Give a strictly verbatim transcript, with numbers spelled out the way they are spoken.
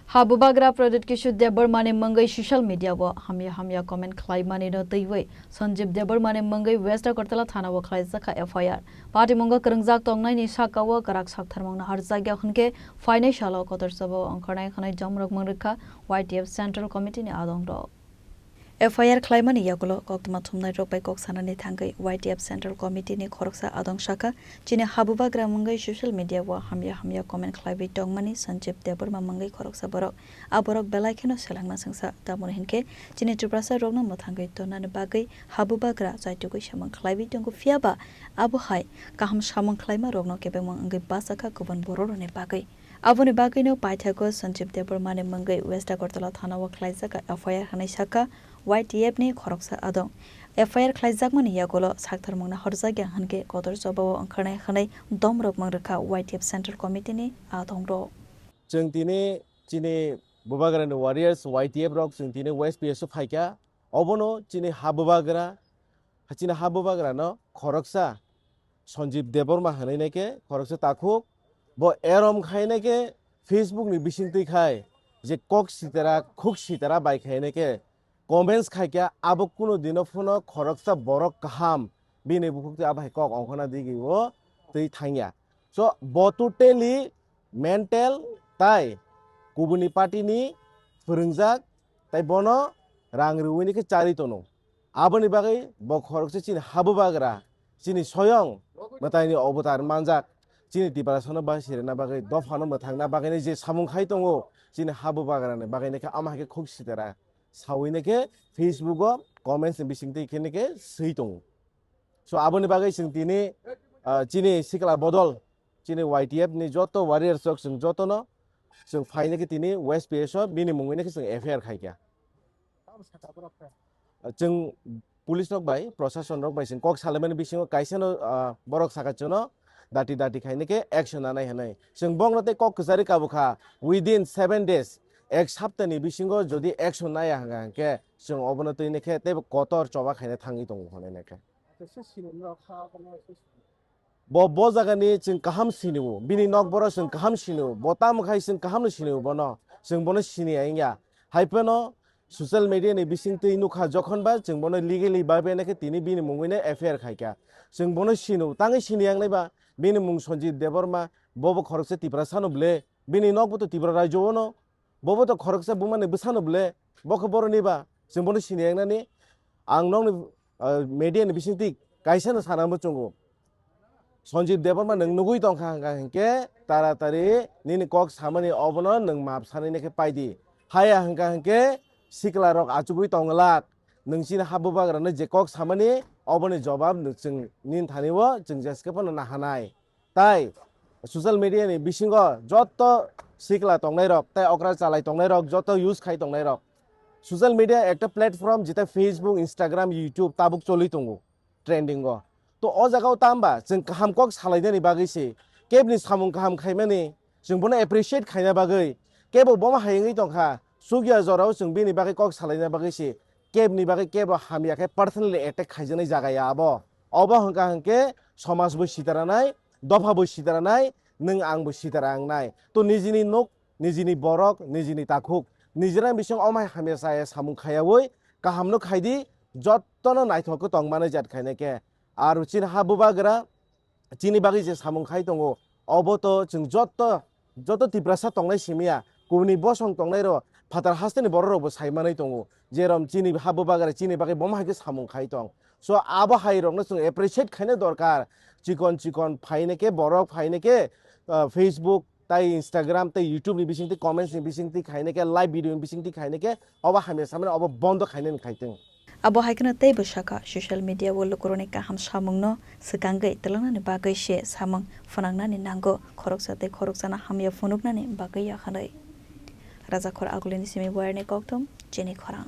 Habubagra Pradyut Kishore Debbarmani mungwi social media o hamya hamya comment khlaimani no twiwi Sanjeev Debbarmani mungwi West Agartala thana o khlaijak kha F I R. Patimungo kwrwngjak tongnaini saka o kwrak saktharmung naharjakya hwnkhe phainai salo kotor choba o ongkhornai hwnwi jomrok mangrwkha Y T F Central Committee ni adongrok. F I R khlaimani yagulo koktwma thumnairok bai kok sanani thangwi Y T F Central Committee ni khoroksa adong sakha, chini habubagra mungwi social media o hamya hamya comment khlaiwi tongmani Sanjeev Debbarma mungwi khoroksa borok. A borok belai kheno selengma swngsa, tamoni hinkhe chini Tiprasa rokno mwthangwi tonnani bagwi habubagra chaitugwi samung khlaiwi tongo, phiyaba abo hai kaham samung khlaima rokno kebengma wngwi bachakha kubun bororokni bagwi. Aboni bagwino paithago Sanjeev Debbarmani mungwi West Agartala thana o khlaijak F I R hwnwi sakha Y T F ni khoroksa adong. F I R khlaijakmani yagulo saktharmung naharjakya hwnkhe kotor choba o ongkhornai hwnwi domrok mangrwkha Y T F Central Committee ni adongrok. Chwng tini chini bubagrani warriors Y T F rok chwng tini West P S o phaikha. Obono chini ha bubagra, chini ha bubagrano khoroksa Sanjeev Debbarma hwnwi nai khe khoroksa takhuk, bo erom khai nai khe Facebook ni bising twi khai je kok sitera, khuk sitera bai khai nai khe comments khai khe abo kuno dino phano khoroksa borok kaham bini bukhuk twi abo hai kok ongkhorna digwi o twi thangya. So bo totally mental tai kubuni party ni phwrwngjak tai bono rang rwui ni khe charwi tono. Aboni bagwi bo khoroksa chini habubagra, chini soyong mwtaini obotar manjak, chini Tiprasano bai sirina bagwi, dophano mwthangna bagwino je samung khai tongo, chini habubagrani bagwino khe ama hai khe khuk sitera saui nai khe Facebook o comments ni bising twi khe nai khe swi tongo. So aboni bagwi chwng tini, ah, chini sikla bodol, chini Y T F ni joto warriors rok chwng jotono chwng phai nai khe tini West P S o bini mungwi nai khe chwng F I R khai kha. Chwng police rok bai, proshashan rok bai chwng kok salaimani bisingo kaisa no, ah, borok saka chwngno dati dati khai nai khe action nanai hwnwi. Chwng bokno tei kok kwchari kabu kha, within seven days, ek sapta ni bisingo jodi action naya hwnkha hwnkhe chwng obono twi nai khe teibo kotor choba khaina thangwi tongo hwnwi nai khe. Bo, bo jagani chwng kaham sini-o, bini nok borok chwng kaham sini-o, bo tamo khai chwng kaham no sini-o bono, chwng bono sini ya wngya. Hai phano social media ni bising twi nukha, jokhon ba chwng bono legally bai bai nai khe tini bini mungwi no F I R khai kha. Chwng bono sini-o, tangwi sini yang nai ba, bini mung Sanjeev Debbarma, bo bo khoroksa Tiprasa no ble, bini nok bo to Tripura rajyo o no, bo bo to khoroksa buma ni bwsa no ble, bo khe boroni ba, chwng bono sini yang nani. Ang nokni, ah, media ni bising twi kaisa no sana muchungo. Sanjeev Debbarma nwng nugui tongkha hwnkha hinkhe taratari nini kok samani obono nwng maap sanai nai khe paidi. Haya hwnkha hinkhe sikla rok achugui tongwlak. Nwng chini habubagrano je kok samani oboni jobab nwng chwng nini thani o chwng jeskhe phano nahanai. Tai social media ni bisingo joto sikla tongnai rok tai okra chalai tongnai rok joto use khai tongnai rok. Social media ekta platform jeta Facebook, Instagram, YouTube tabuk choli tongo. Trending o. To o jaga o tamba chwng kaham kok salainani bagwi se, kebni samung kaham khaimani chwng bono appreciate khaina bagwi, kebo bomo hai wngwi tongkha, chukya jorao chwng bini bagwi kok salaina bagwi se, kebni bagwi kebo hamya khe personally attack khaijaknai jaga ya abo. Obo hwnkha hwnkhe somaj bo sitaranai, dopha bo sitaranai, nwng ang bo sitara wngnai. To nijini nok, nijini borok, nijini takhuk, nijini bising omai hamya chaya samung khayawi kahamno khaidi, jottono naithok khe tongmani jat khainai khe. Aro chini ha bubagra chini bagwi je samung khai tongo, obo to chwng jotto, jotto Tiprasa tongnai simiya, kubuni bosong tongnai ro, phatar hasteni borok rok bo sai manwi tongo, jerom chini ha bubagra chini bagwi bomo hai khe samung khai tong. So abo hai rokno chwng appreciate khaina dorkar, chikon chikon phaina khe borok phaina khe, ah, Facebook, tai Instagram, tai YouTube ni bising twi comments ni bising twi khaina khe, live video ni bising twi khaina khe, obo hamya samani obo bondo khainani khai tong. Abo hai kheno teibo sakha, social media o lukurokni kaham samungno swkangwi twlangnani bagwi se samung phwnangnani nango, khoroksa tei khoroksano hamya phunuknani bagwi ya hwnwi. Rajakhor Agulini simi Wire ni kokthum, chini khorang.